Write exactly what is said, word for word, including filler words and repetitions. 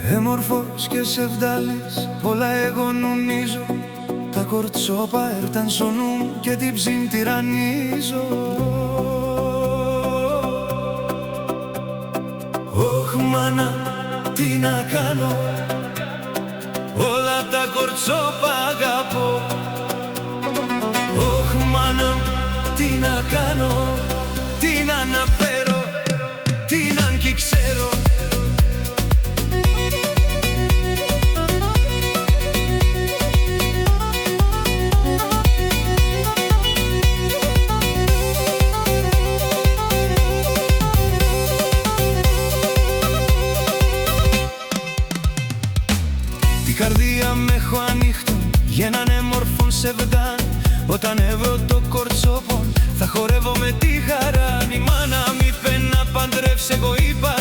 Έμορφος και σεβδάλης, πολλά εγώ νουμίζω. Τα κορτσόπα έρταν σο νου μ' και την ψην τυραννίζω. Ωχ μάνα, τι να κάνω, όλα τα κορτσόπα αγαπώ. Ωχ μάνα, τι να κάνω, τι να αναφέρω, τι να 'κι ξέρω. Την καρδία μ' έχω ανοίχτον για έναν έμορφον σεβδάν. Όταν ευρώ το κορτσόπον, θα χορεύω με τη χαράν. Η μάνα μ' είπε να παντρεύσ', εγώ είπα